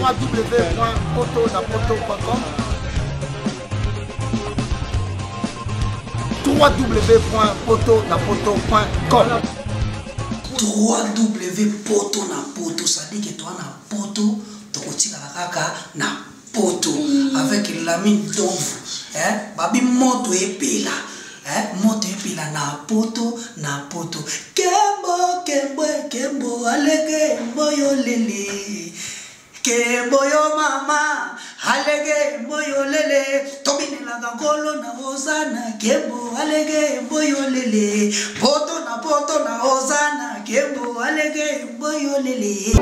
www.potonapoto.com www.potonapoto.com 3w poto na poto sadike toa na poto tokotikala kaka na poto avec Lamine Domvu eh babi moto epela eh moto epela na poto na poto kembo kembo kembo alege mboyo lele kembo yo mama alege mboyo lele tobinelaka nkolo na ozana kembo alege mboyo lele poto na poto na ozana kembo alege mboyo lele.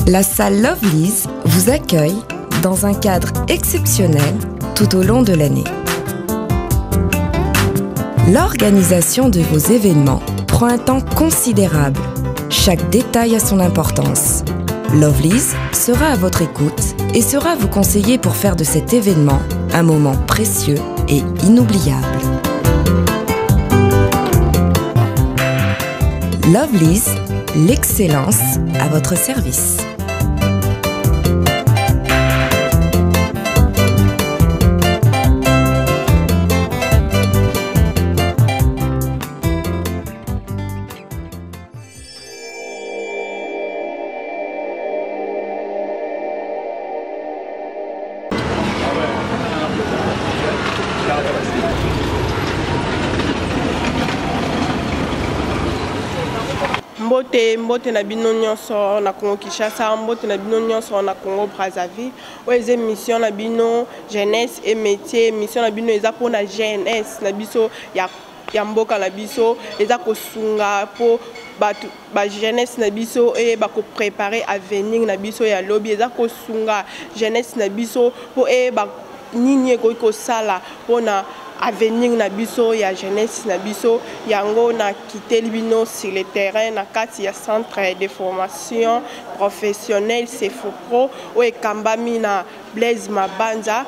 La salle Lovely's vous accueille dans un cadre exceptionnel tout au long de l'année. L'organisation de vos événements prend un temps considérable. Chaque détail a son importance. Lovely's sera à votre écoute et sera vous conseiller pour faire de cet événement un moment précieux et inoubliable. Lovely's, l'excellence à votre service. Mbote, mbote na bino nyonso na Congo Kinshasa, mbote na bino nyonso na Congo Brazzaville. Oyo eza émission na bino jeunesse et métier, émission na bino eza pona jeunesse na biso ya ya mboka na biso, eza kosunga po bato ba jeunesse na biso eyeba ko préparer avenir na biso ya lobi, eza kosunga jeunesse na biso po eyeba nini ekoki kosala pona avenir na biso ya jeunesse na biso. Yango na kiteli bino sur le terrain na kati ya centre de formation professionnelle CEFOPRO oyo ekambami na Blaise Mabanza.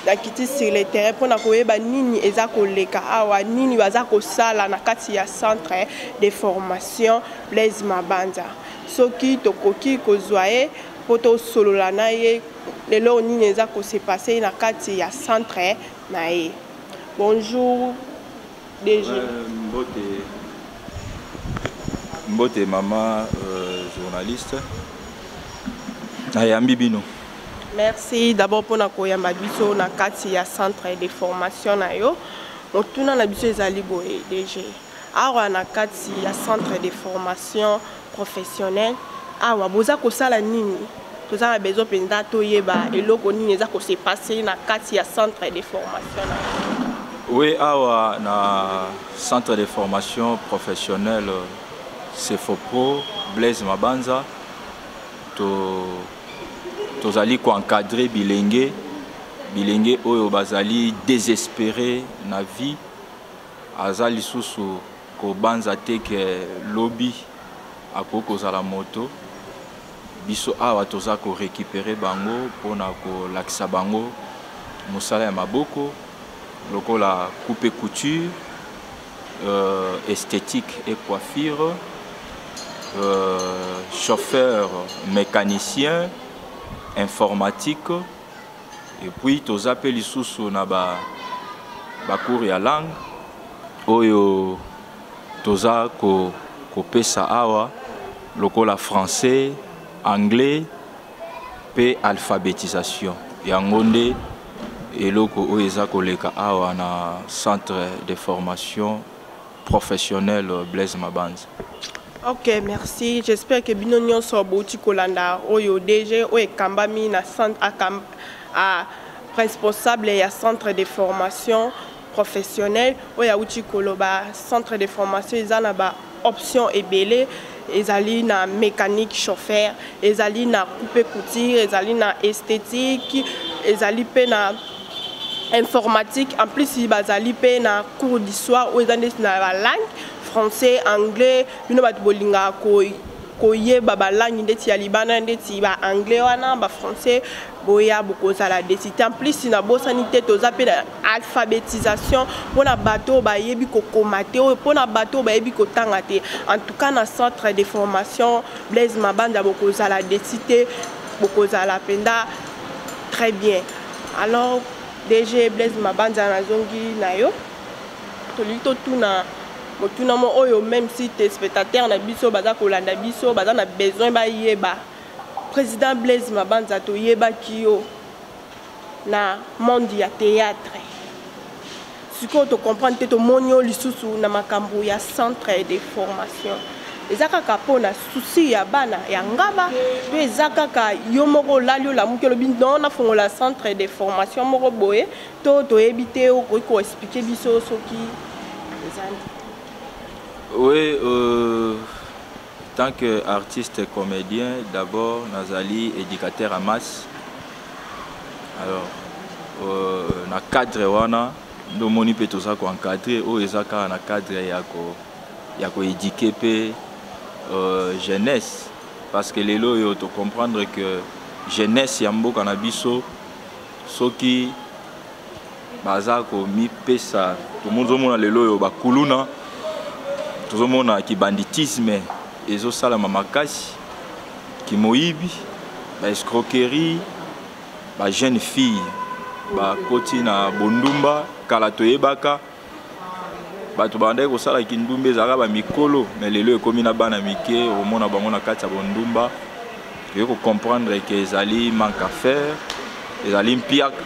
Nakiti sur le terrain mpona koyeba nini eza koleka awa, nini baza kosala na kati ya centre de formation Blaise Mabanza. Soki tokoki kozwa ye mpo tosolola na ye lelo nini eza kose passer na kati ya centre na ye. Bonjour DG. Mbote, mbote mama journaliste. Nayambi bino. Merci d'abord mpona koyamba biso na kati ya centre de formation na yo. Motuna na biso ezali boye DG. Awa na kati ya centre de formation professionnelle awa boza kosala nini? Toza na besoin mpenza toyeba eloko nini eza kose passer na kati ya centre de formation na yo. Oui, awa na centre de formation professionnelle CEFOPRO Blaise Mabanza tozali koencadrer bilenge, bilenge oyo bazali désespéré na vie, aza lisusu kobanza te ke lobi akoki kozala moto. Biso awa toza ko récupérer bango mpona kolakisa bango mosala ya maboko lokola coupe couture, esthétique et coiffure, chauffeur mécanicien, informatique, et puis toza pe lisusu na ba cours ya langue oyo toza kopesa awa lokola français, anglais pe alphabétisation. Yango nde eloko oyo eza koleka awa na centre de formation professionnelle Blaise Mabanza. Ok, merci. J'espère que bino nyonso bouti kolanda oyo DG oyo ekambami na centre a responsable ya centre de formation professionnelle oyo auti koloba. Centre de formation eza na ba option ebele, ezali na mécanique chauffeur, ezali na coupe couture, ezali na esthétique, ezali pe na Informatique. En plus bazali mpe na cours du soir oyo eza ndeti na balangue français, anglais. Bino bato bolingaka koyeba balangue ndeti ya libanda, ndeti baanglais wana, bafrançais, boya, bokozala déçus te. En plus nabosani te, toza mpe na alphabétisation mpona bato oyo bayebi kokoma te, oyo mpona bato oyo bayebi kotanga te. En tout cas, na centre de formation Blaise Mabanda, bokozala déçus te, bokozala mpenza très bien. Alors, DG Blaise Mabanza, nazongi na yo. Tolingi totuna motuna mo oyo, même si téléspectateur na biso baza kolanda biso, baza na besoin bayeba. Président Blaise Mabanza, toyebaki yo na monde ya théâtre. Sikoyo tocomprendre te, tomoni yo lisusu na makambo ya centre de formation. Eza kaka mpona souci ya bana ya Ngaba to eza kaka yo moko olali, olamuki, olobi: "Non, nafongola centre de formation moko boye"? To toyebi te, okoki koexpliquer biso soki eza? Oui, tant que artiste comédien, d'abord nazali éducateur à masse. Alors, na cadre wana nde omoni mpe toza koencadre oyo eza kaka na cadre ya koéduquer mpe jeunesse, parce que lelo oyo tocomprendre que jeunesse ya mboka na biso, soki baza komipesa, tozomona lelo oyo bakuluna, tozomona kibanditisme ezosalama makasi, kimoyibi, baescroquerie, bajeune fille bakoti na bondumba. Kala toyebaka bato bandaki kosala kindumba ezalaka bamikolo, mais lelo ekómi na bana mike, omona bango na kati ya bondumba. Toyei kocomprendre ke ezali manque à faire, ezali mpiaka,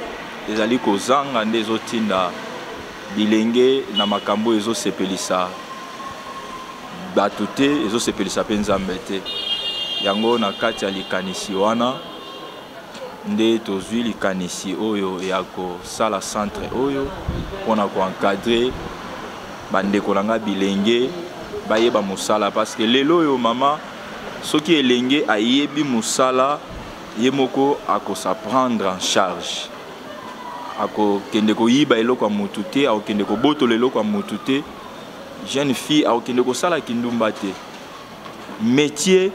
ezali kozanga nde ezotinda bilenge na makambo oyo ezosepelisa bato te, ezosepelisa mpe Nzambe te. Yango na kati ya likanisi wana nde tozwi likanisi oyo ya kosala centre oyo mpona koencadrer bandeko na nga bilenge bayeba mosala, parce que lelo oyo, mama, soki elenge ayebi mosala, ye moko akosa prendre en charge, akokende koyiba eloko ya motu te, akokende kobotola eloko ya motu te. Jeune fille akokende kosala kindumba te. Métier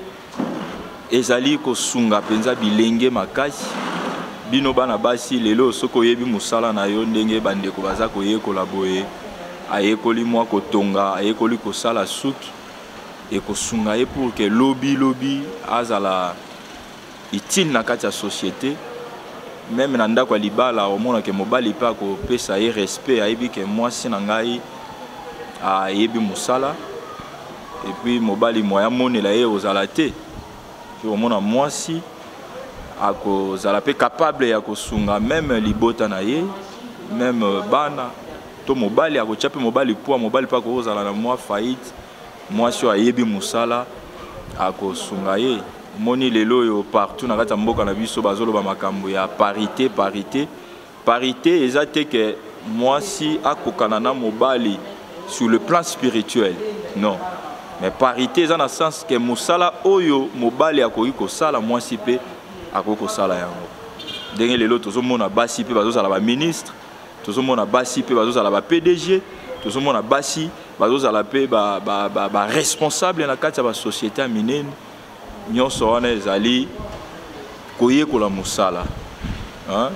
ezali kosunga mpenza bilenge makasi. Bino bana basi, lelo soki oyebi mosala na yo, ndenge bandeko baza koyekola boye, ayekoli mwa kotonga, ayekoli kosala suki, ekosunga ye pour ke lobi lobi azala utile na kati ya société. Même na ndako ya libala, omonake mobali mpe akopesa ye respect, ayebi ke mwasi na ngai ayebi mosala. Et puis mobali moya amonela ye kozala te, mpe omona mwasi akozala mpe capable ya kosunga même libota na ye, même bana to mobali akotia mpe mobali poa, mobali mpe akozala na mwa faillite, mwasi oyo ayebi mosala akosunga ye. Omoni lelo oyo partout na kati ya mboka na biso bazoloba makambo ya parité, parité. Parité eza te ke mwasi akokana na mobali sur le plan spirituel, non, mais parité eza na sens ke mosala oyo mobali akoki kosala, mwasi mpe akoki kosala yango. Ndenge lelo tozomona basi mpe bazozala baministre, tozomona basi mpe bazozala ba PDG, tozomona basi bazozala mpe baresponsable ba, ba, ba na kati ya basociété ya minene. Nyonso wana ezali koyekola mosala, hein?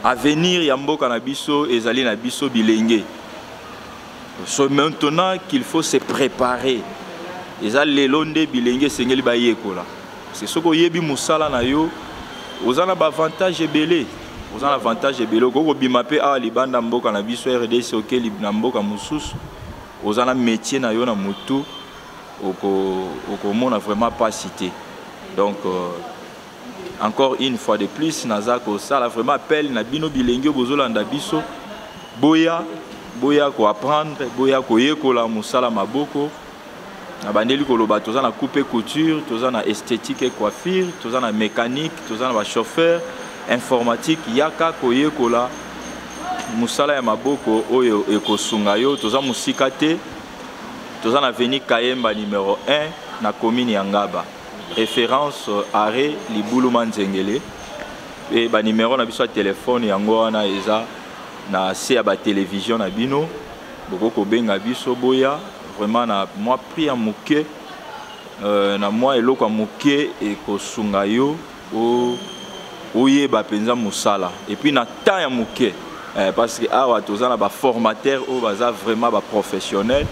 Avenir ya mboka na biso ezali na biso bilenge. C'est maintenant qu'il faut se préparer. Eza lelo nde bilenge esengeli bayekola, parce que soki oyebi mosala na yo, oza na baavantage ebele, oza na avantage ebele. Okoki kobima mpe awa libanda mboka na biso RDC, oke na mboka mosusu, oza na métier na yo na motu, okomona vraiment mpasi te. Donc encore une fois de plus, naza kosala vraiment appel na bino bilenge oyo bozolanda biso: boya, boya koapprendre, boya koyekola mosala maboko. Na bandeli koloba, toza na coupe couture, toza na esthétique et coiffure, toza na mécanique, toza na bachauffeur, informatique. Yaka koyekola mosala ya maboko oyo ekosunga yo. Toza mosika te, toza na avenue Kayemba numéro 1 na commune ya Ngaba, référence arrêt Libuluma Nzengele. E banimero na biso ya telefone yango wana, eza Na se ya batelevizio na bino, bokoki kobenga biso, boya vraiment na mwa prix ya moke, na mwa eloko ya moke ekosunga yo oyeba mpenza mosala, et puis na temps ya moke, parce que awa toza na baformateur oyo baza vraiment baprofessionnel.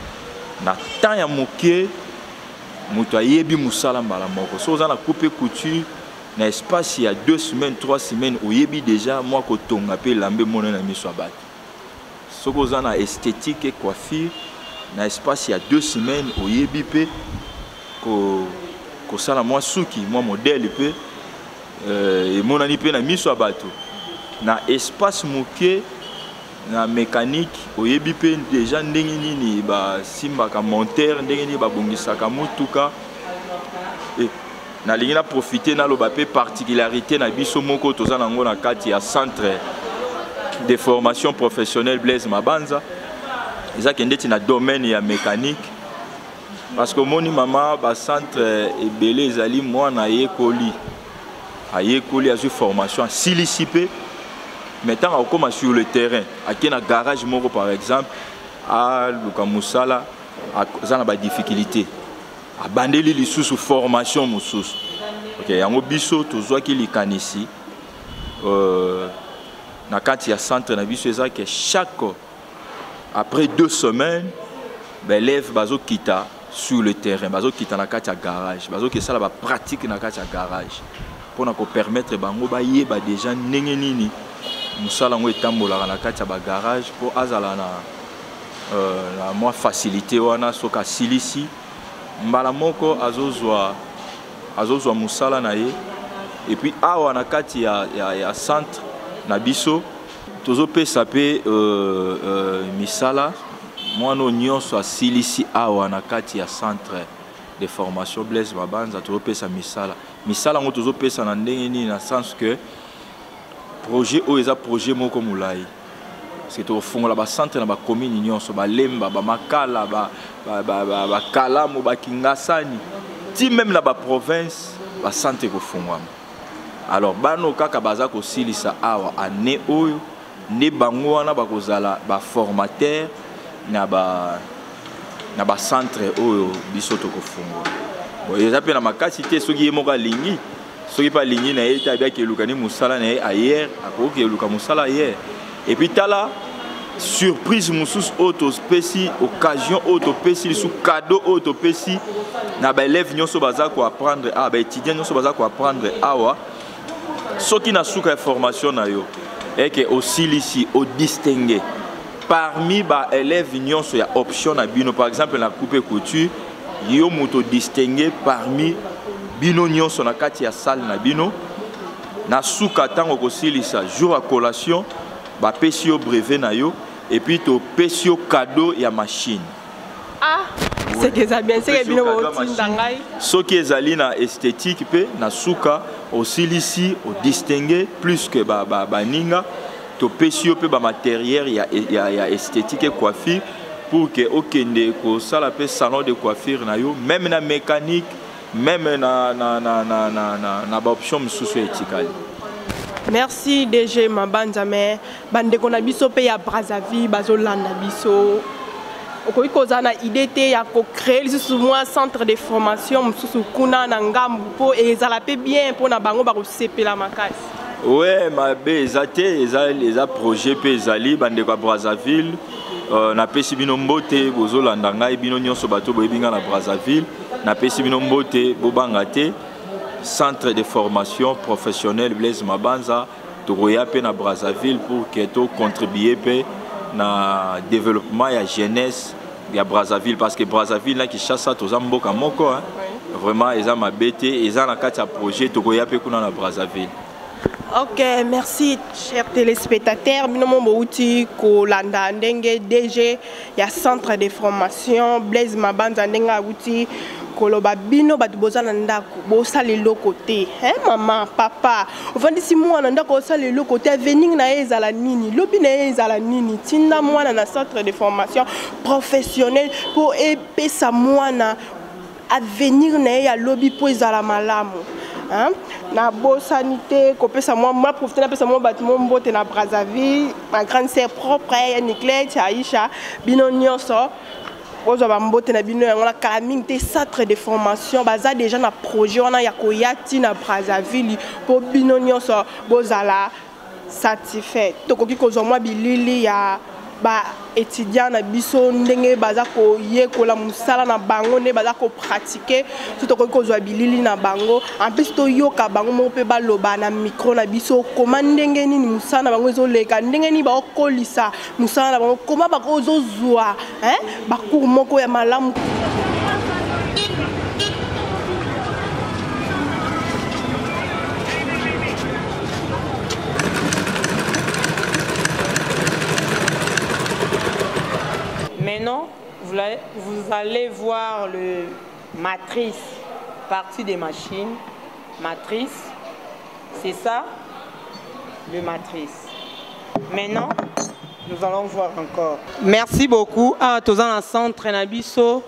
Na temps ya moke, moto ayebi mosala mbala moko. So oza na coupe couture, na espace ya 2 semaines, 3 semaines, oyebi déjà mwa kotonga mpe elamba emona na miso ya bato. Soki oza na esthétique et coiffure, na espace ya 2 semaines, oyebi mpe kosala mwa suki, mwa modèle mpe emonani mpe na miso ya bato. Na espace moke, na mécanique, oyebi mpe déjà ndenge nini basimbaka monteur, ndenge nini babongisaka motuka. Nalingi na profite naloba mpe particularité na biso moko toza nango na kati ya Centre de formation professionnelle Blaise Mabanza, eza ke ndeti na domaine ya mécanique, parce que omoni mama, bacentre ebele ezali, mwana ayekoli, ayekoli, azwi formation, asilisi mpe, mais ntango akokóma sur le terrain, ake na garage moko par exemple, aluka mosala, aza na badifficulté, abandeli lisusu formation mosusu. Ok, yango biso tozwaki likanisi na kati ya centre na biso, eza ke chaque après 2 semaines, baélève bazokita sur le terrain, bazokita na kati ya garage, bazokesala bapratique na kati ya garage, mpona kopermettre bango bayeba déjà ndenge nini mosala yango etambolaka na kati ya bagarage, mpo azala na mwa facilité wana. Soki asilisi mbala moko, azozwa mosala na ye. Et puis awa na kati ya centre na biso, tozopesa mpe misala. Mwana oyo nyonso asilisi awa na kati ya Centre de formation Blaise Mabanza, tozopesa misala. Misala yango tozopesa na ndenge nini? Na sens que projet oyo eza projet moko molai, parce que tokofungola bacentre na bacommune nyonso, Balemba, Bamakala, Bakalamu, Bakingasani, ti même na baprovince bacentre ekofungwama. Alors bano kaka baza kosilisa awa année oyo, nde bango wana bakozala baformateur na bacentre oyo biso tokofungola. Bon, eza mpe na makasi te. Soki ye moko alingi, soki mpe alingi na ye te, abiaki eluka ni mosala na ye ailleurs, akoki eluka mosala ailleurs. Et puis tala surprise mosusu oyo topesi, occasion oyo topesi lisusu, cadeau oyo topesi na baélève nyonso baza koapprendre awa, baétudiant nyonso baza koapprendre awa: soki na suka ya formation na yo eke osilisi, odistingue parmi baélève nyonso ya option na bino, par exemple na coupe couture, yo moto odistingue parmi bino nyonso na kati ya salle na bino, na suka ntango kosilisa, jour ya collation, bapesi yo brevet na yo, et puis topesi yo cadeau ya machine. Ah, c'est que eza bien, c'est que bino botinda ngai. Soki ezali na esthétique mpe, na suka osilisi, odistingue plus que baninga, topesi yo mpe bamatériel ya esthétique et coiffure, pour que okende kosala mpe salon de coiffure na yo, même na mécanique, même na baoption mosusu etikali. Merci DG Mabanza. Mais bandeko na biso mpe ya Brazzaville bazolanda biso, okoki kozala na idée te ya kocréer lisusu mwa centre de formation mosusu kuna na ngambu, mpo ezala mpe bien mpona bango, bakosepela makasi? We, mabe eza te, eza projet mpe ezali. Bandeko ya Brazzaville, napesi bino mbote. Bozolanda ngai bino nyonso, bato boyebi ngai na Brazzaville, napesi bino mbote. Bobanga te, Centre de formation professionnelle Blaise Mabanza, tokoya mpe na Brazzaville pour ke tocontribue mpe na développement ya jeunesse ya Brazzaville, parce que Brazzaville na Kinshasa toza mboka moko, hein? Vraiment eza mabe te, eza na kati ya projet, tokoya mpe kuna na Brazzaville. Ok, merci chers téléspectateurs. Bino mo bouti kolanda ndenge DG ya Centre de formation Blaise Mabanza ndenge awuti koloba. Bino bato boza na ndako, bosala eloko te, hein, mama, papa, ofandisi mwana ndako, osala eloko te, avenir na ye ezala nini? Lobi na ye ezala nini? Tinda mwana na centre de formation professionnelle mpo epesa mwana avenir na ye ya lobi mpo ezala malamu. Hein? Nabosani te kopesa mwa mwa profite napesa mwa bato mwa mbote na Brazzaville, ma grande sœur propre ya Niclette, Aisha, bino nyonso bozwa bambote na bino. Yango na kala mingi te, centre de formation baza déjà na projet wana ya koya ti na Brazzaville mpo bino nyonso bozala satisfait. Tokoki kozwa mwa bilili ya baétudiant na biso, ndenge baza koyekola mosala na bango, nde baza kopratiquer. So tokoki kozwa bilili na bango, en plus toyoka bango moko mpe baloba na micro na biso koma ndenge nini mosala na bango ezoleka, ndenge nini baokolisa mosala na bango, koma bakozozwa bacours moko ya malamu. Maintenant, vous allez voir le matrice, partie des machines. Matrice, c'est ça, le matrice. Maintenant, nous allons voir encore. Merci beaucoup. Ah, toza na centre na biso.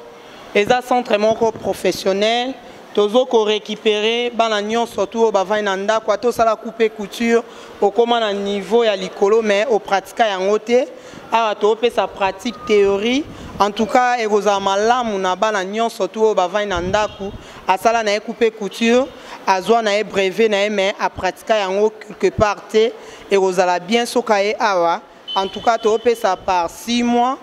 Eza centre moko professionnel. Tozo ko récupérer bana nyonso tu oyo bavandi na ndako, ata osala coupe couture, okóma na niveau ya likolo, mais opratika yango te. Awa toopesa pratique, théorie. En tout cas, ekozala malamu na bana nyonso tu oyo bavandi na ndako, asala na ye coupe couture, azwa na ye brevet na ye, mais apratika yango quelque part te. Ekozala bien soki aye awa. En tout cas, toopesa par 6 mois,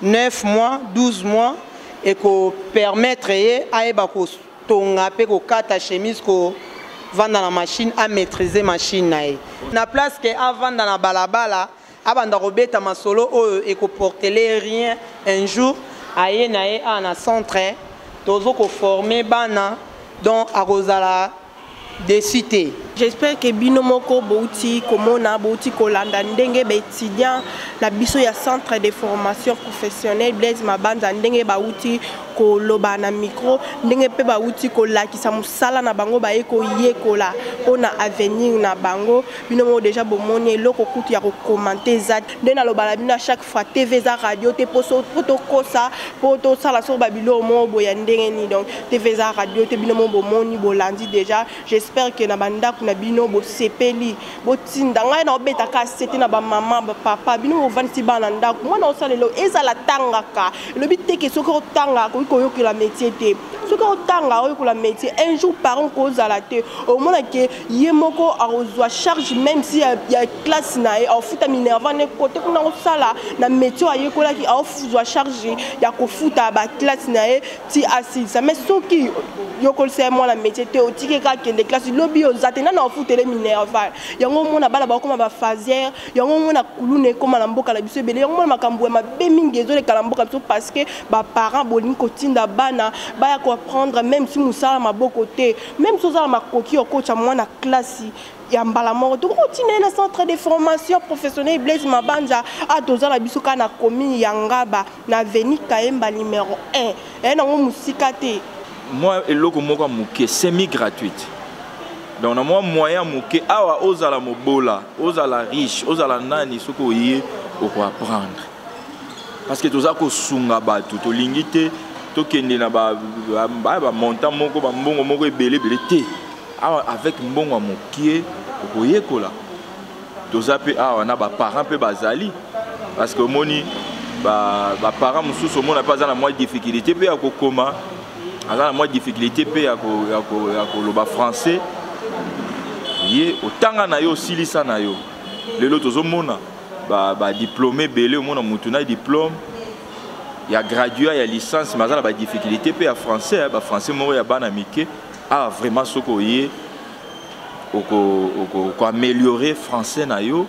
9 mois, 12 mois, ekopermettre ye ayeba kotonga mpe kokata chemise, kovanda na machine, amaîtrise machine na ye, na place ke avanda na balabala, abanda kobeta masolo oyo ekoportele rien. Un jour aye na ye awa na centre, tozo koformer bana, donc akozala déçu te. J'espère que bino moko bouti komona, bouti kolanda ndenge baétudiant na biso ya centre de formation professionnelle Blaise Mabanza, ndenge bauti koloba na micro, ndenge mpe bauti kolakisa mosala na bango baye koyekola mpona avenir na bango. Bino moko déjà bomoni, eloko kutu ya kocommenter eza nde naloba na bino à chaque fois, TV eza radio te mpo tokosa, mpo tosala soko babiloko moko boye ya ndenge nini. Donc TV eza radio te. Bino moko bomoni, bolandi déjà. J'espère que na bandako na bino bosepeli. Botinda ngai na obetaka sete na bamama, bapapa, bino bovandisi bana na ndako, mwana osala elo ezala tangaka. Elobi teke soki otanga akoki koyokela métier te. Soki otanga, oyekola métier, un jour parent kozala te, omona ke ye moko akozwa charge même si ya classe na ye, aofuta minerval ne kote kuna kosala na métier oyo ayekolaki, aozwa charge ya kofuta baclasse na ye ti asilisa. Mais soki yokolisa ye mwana métier te, otiki kaka akende classe, lobi oza te, nani aofutele minerval? Yango omona bana bakokoma baphasière, yango omona kuluna ekóma na mboka na biso ebele, yango omona makambo ya mabe mingi ezoleka na mboka biso, parce que baparent bolingi kotinda bana baya koapprendre même si mosala maboko te. Même si ozala makoki okotya mwana classe ya mbala moko, tokokotinda ye na centre de formation professionnelle Blaise Mabanza. A toza na biso kaka na commune ya Ngaba, na avenue Kayemba numéro 1, eye nango mosika te. Mwa eloko moko ya moke, semi gratuite. Donc na mwa moyen moke awa, ozala mobola, ozala riche, ozala nani, soki oye okoapprendre, parce que toza kosunga bato. Tolingi te tokende na bamontant moko, bambongo moko ebele ebele te. Awa avec mbongo ya mokie okoyekola. Toza mpe awa na baparent mpe bazali, parce que omoni baparent mosusu, omona mpe aza na mwa difficulté mpe ya kokoma, aza na mwa difficulté mpe ya koloba français. Ye otanga na yo, osilisa na yo. Lelo tozomona badiplôme ebele, omona motu na diplôme ya graduat, ya licence, mais aza na badifficulté mpe ya français, bafrançais moko ya bana mike. Awa vraiment soki oye, okoaméliorer français na yo,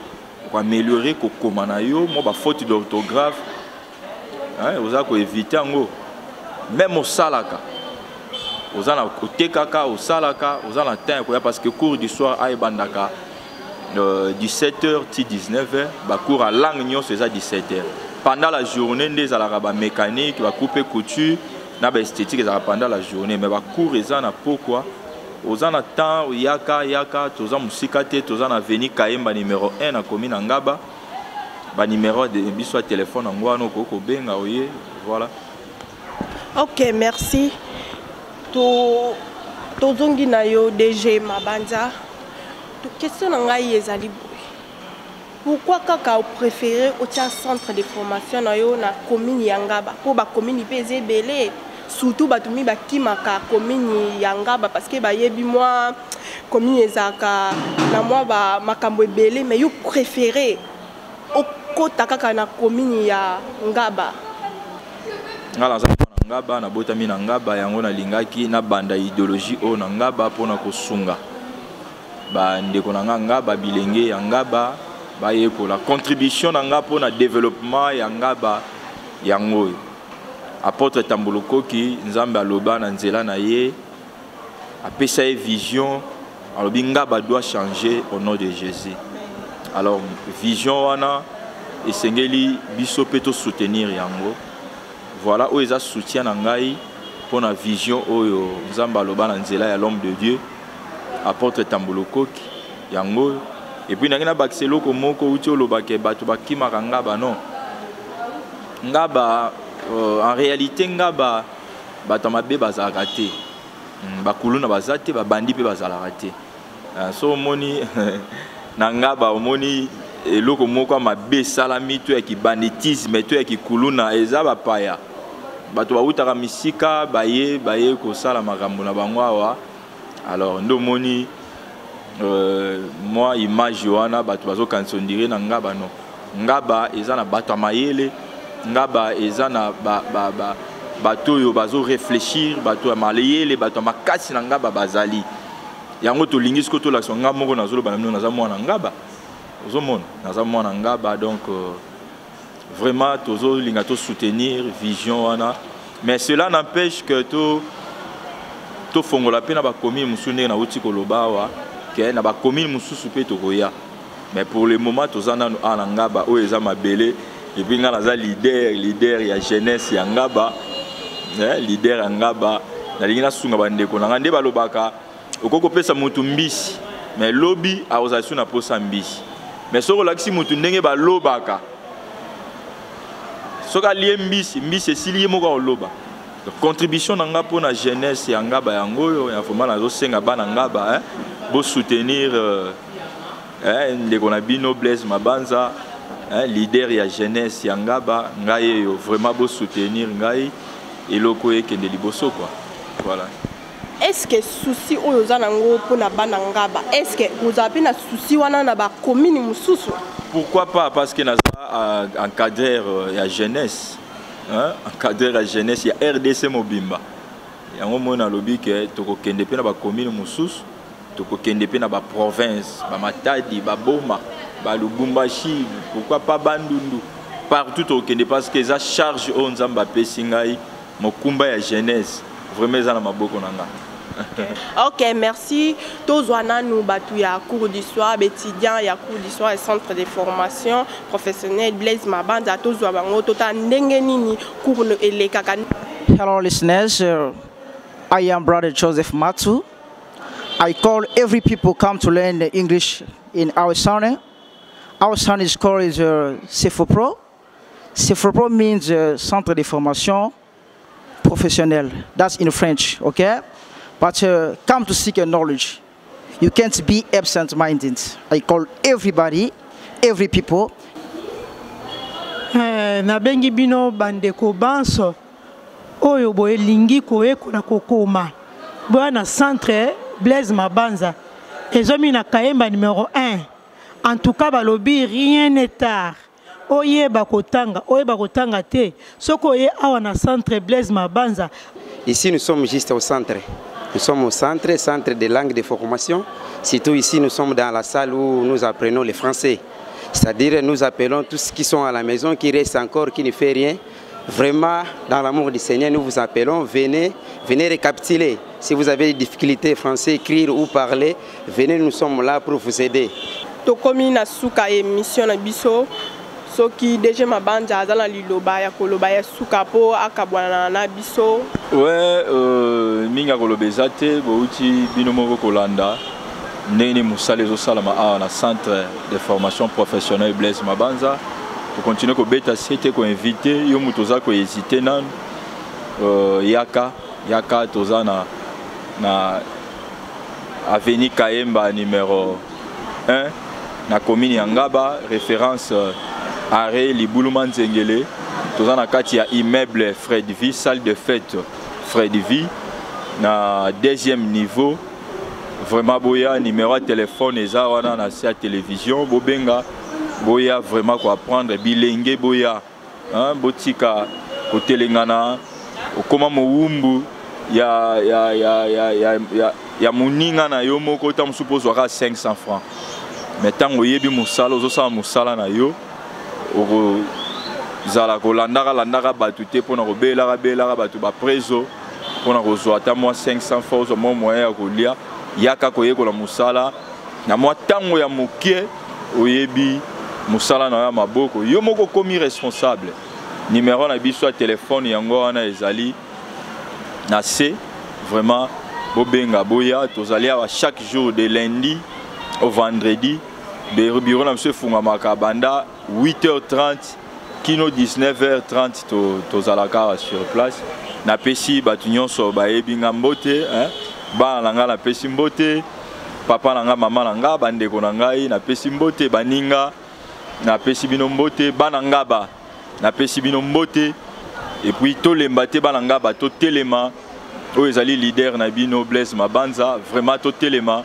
okoaméliorer kokoma na yo, mwa bafaute d'orthographe oza koéviter yango. Même osalaka, oza na otekaka, osalaka, oza na temps ya koya, parce que cours du soir ayebandaka 17h ti 19h. Bacours ya langue nyonso eza 17h. Pendant la journée nde ezalaka bamécanique, bacoupe couture na baesthétique ezalaka pendant la journée, mais bacours eza na pokwa. Oza na temps, yaka, yaka, toza mosika te. Toza na avenue Kayemba numéro 1 na commune na Ngaba. Banuméro biso ya telefone yango wana, okoki kobenga oye, voilà. Ok, merci. To Tozongi na yo DG Mabanza. Question na ngai ezali boye. Pourquoi kaka opréféré otia centre de formation na yo na commune ya Ngaba? Po ba commune pe eza ebele. Surtout bato mingi bakimaka commune ya Ngaba parce que bayebi mwa commune ezalaka na mwa ba makambo ebele, mais yo préféré okota kaka na commune ya Ngaba. Nga naza mwana Ngaba, nabotami na Ngaba, yango nalingaki nabanda idéologie oyo na Ngaba mpona kosunga bandeko na nga Ngaba, bilenge ya Ngaba bayekola. Contribution na nga mpona développement ya Ngaba yango oyo. Apôtre Tambulukoki, Nzambe aloba na nzela na ye, apesa ye vision, alobi Ngaba doit changer au nom de Jésus. Alors vision wana esengeli biso mpe tosoutenir yango. Voilà oyo eza soutien na ngai mpona vision oyo Nzambe aloba na nzela ya l'homme de Dieu apôtre Tambulukoki yango oyo. Et puis nangi nabakisa eloko moko uti olobake bato bakimaka Ngaba. Non, Ngaba en réalité Ngaba bato ya mabe bazalaka te, bakuluna baza te, babandi mpe bazalaka te. So omoni na Ngaba omoni eloko moko ya mabe esalami to ya kibanditisme to ya kikuluna, eza bapaya, bato bawutaka misika baye baye kosala makambo na bango awa. Alors nde omoni mwa image wana bato bazokanisa ondire na Ngaba. Non, Ngaba eza na bato ya mayele, Ngaba eza na bato oyo bazo réfléchir, bato ya mayele, bato ya makasi na Ngaba bazali. Yango tolingi sikoyo tolakisa. Nga moko nazoloba na bino, naza mwana Ngaba, ozomona naza mwana Ngaba. Donc vraiment tozolinga tosoutenir vision wana, mais cela n'empêche que to tofongola mpe na bacommune mosusu, ndenge nauti koloba awa ke na bacommune mosusu mpe tokoya. Mais pour le moment toza nanu awa na Ngaba oyo eza mabele. Et puis nga naza leader ya jeunesse ya Ngaba, leader ya Ngaba. Nalingi nasunga bandeko na nga. Nde balobaka okoki kopesa motu mbisi, mais lobi akozala su na posa mbisi. Mais soki olakisi motu ndenge balobaka, soki alie mbisi, mbisi esili, ye moko akoloba. Contribution na nga mpona jeunesse ya Ngaba yango oyo. Ya vraiment nazosenga bana Ngaba, hein, bosoutenir ndeko na bino Blaise Mabanza, hein, leader ya jeunesse ya Ngaba. Ngai eyo vraiment bosoutenir ngai, eloko ekende liboso quoi. Voilà. Est-ce que souci oyo oza nango mpona bana Ngaba, est-ce que ozala mpe na souci wana na bacommune mosusu? Pourquoi pas, parce que naza encadreur ya jeunesse, hein? Encadreur ya jeunesse ya RDC mobimba. Yango moi nalobi ke tokokende mpe na bacommune mosusu, tokokende mpe na baprovince, bamatadi, baboma, balubumbashi, pourquoi pas Bandundu, partout tokokende, parce que eza charge oyo Nzambe apesi ngai. Mokumba ya jeunesse vraiment eza na maboko na nga. Ok, merci. Tozwa nanu bato ya cours du soir, baétudiant ya cours du soir ya centre de formation professionnelle Blaise Mabanza. Tozwa bango, tota ndenge nini cours elekaka. Hello listeners, I am Brother Joseph Matu. I call every people come to learn English in our center. Our center is called CEFOPRO. CEFOPRO means Centre de Formation Professionnelle. That's in French, okay? But come to seek a knowledge. You can't be absent-minded. I call everybody, every people. Nabengi bino bandeko banso oyo boyelingi koyekola kokoma, boya na centre Blaise Mabanza, ezwami na Kayemba numéro 1. En tout cas balobi rien n'est tard. Oyeba kotanga, oyeba kotanga te, soki oye awa na centre Blaise Mabanza. Ici, nous sommes juste au centre. Nous sommes au centre, centre de langue de formation. Surtout ici, nous sommes dans la salle où nous apprenons le français. C'est-à-dire, nous appelons tous ceux qui sont à la maison, qui restent encore, qui ne font rien. Vraiment, dans l'amour du Seigneur, nous vous appelons, venez, venez récapituler. Si vous avez des difficultés français, écrire ou parler, venez, nous sommes là pour vous aider. Tokomi na suka émission na biso. Soki DG Mabanja aza na liloba ya koloba ya suka mpo akabwana na biso. Ouais, mingi ya koloba eza te. Bouti bino moko kolanda ndenge nini mosala ezosalama awa na centre de formation professionnelle Blaise Mabanza. Tokontinue kobeta se te, koinvite yo moto oza kohésite nanu, yaka, yaka, toza na Avenue Kayemba numéro 1 na commune ya Ngaba, référence arrêt Libulu Manzengele. Toza na kati ya immeuble Fred V, salle de fête Fred V na deuxième niveau. Vraiment boya numéro ya téléphone eza wana na se ya télévision, bobenga boya vraiment ko apprendre bilenge boya, hein, botika kotelengana okoma mowumbu ya, ya, ya, ya, ya, ya, ya moninga na yo moko, ntango mosusu mpo ozwaka 500 francs, mais ntango oyebi mosala, ozosala mosala na yo, okozala kolandaka landaka bato te mpona kobelaka belaka bato baprezo mpona kozwa ata mwa 500 francs, ozwa mwa moyen ya kolia. Yaka koyekola mosala na mwa ntango ya moke, oyebi mosala na yo ya maboko, yo moko okomi responsable. Numéro na biso ya telefone yango wana ezali na se, vraiment bobenga boya. Tozali awa chaque jour de lundi au vendredi. Bureau na biso efungamaka banda 8h30 kino 19h30, tozalaka awa sur place. Napesi bato nyonso bayebi nga mbote, hein? Bana na ngai napesi mbote, papa na ngai, mama na ngai, bandeko na ngai napesi mbote, baninga napesi bino mbote, bana Ngaba napesi bino mbote. Et puis tolemba te, bana Ngaba, totelema. Oyo ezali leader na bino Blaise Mabanza, vraiment totelema.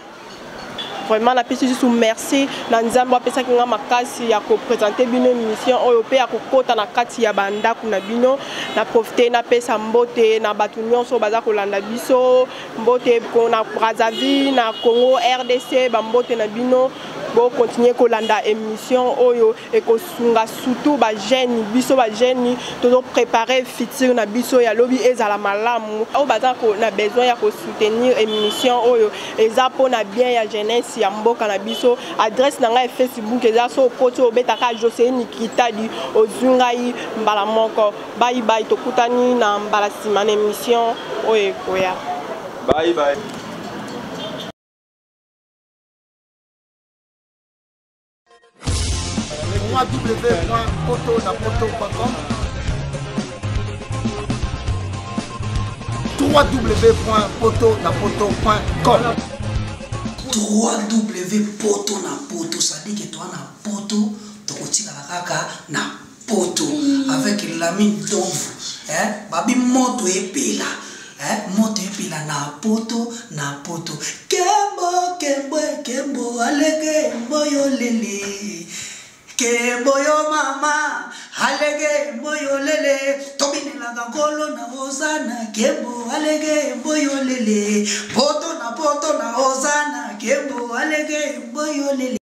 Vraiment napesi lisusu merci na Nzambe apesaki nga makasi ya koprésenter bino émission oyo mpe ya kokɔta na kati ya bandako na bino. Na profite napesa mbote na bato nyonso baza kolanda biso, mbote na Brazzaville, na Congo RDC, bambote na bino. Bokontinue kolanda émission oyo ekosunga surtout bajeune biso. Bajeune, tozoprépare futur na biso ya lobi ezala malamu. Oyo baza na besoin ya kosoutenir émission oyo eza mpona bien ya jeunesse ya mboka na biso, adresse na ngai ya Facebook eza, so okoti, obetaka Joseline Kitadi, ozwi ngai mbala moko. Bye bye, tokutani na mbala nsima na émission oyo ekoya. Bye bye. www.potonapoto.com, www.potonapoto.com. 3W Poto na Poto, c'est-à-dire que toi na poto, tokotikala kaka na poto avec Lamine Donvu, hein? Babi moto epela, hein? Moto epela na poto na poto. Kembo kembo kembo alege mboyo lele, kembo yo mama alege mboyo lele, tobinelaka nkolo na ozana. Kembo alege mboyo lele, poto na poto na ozana, kembo alege mboyo lele.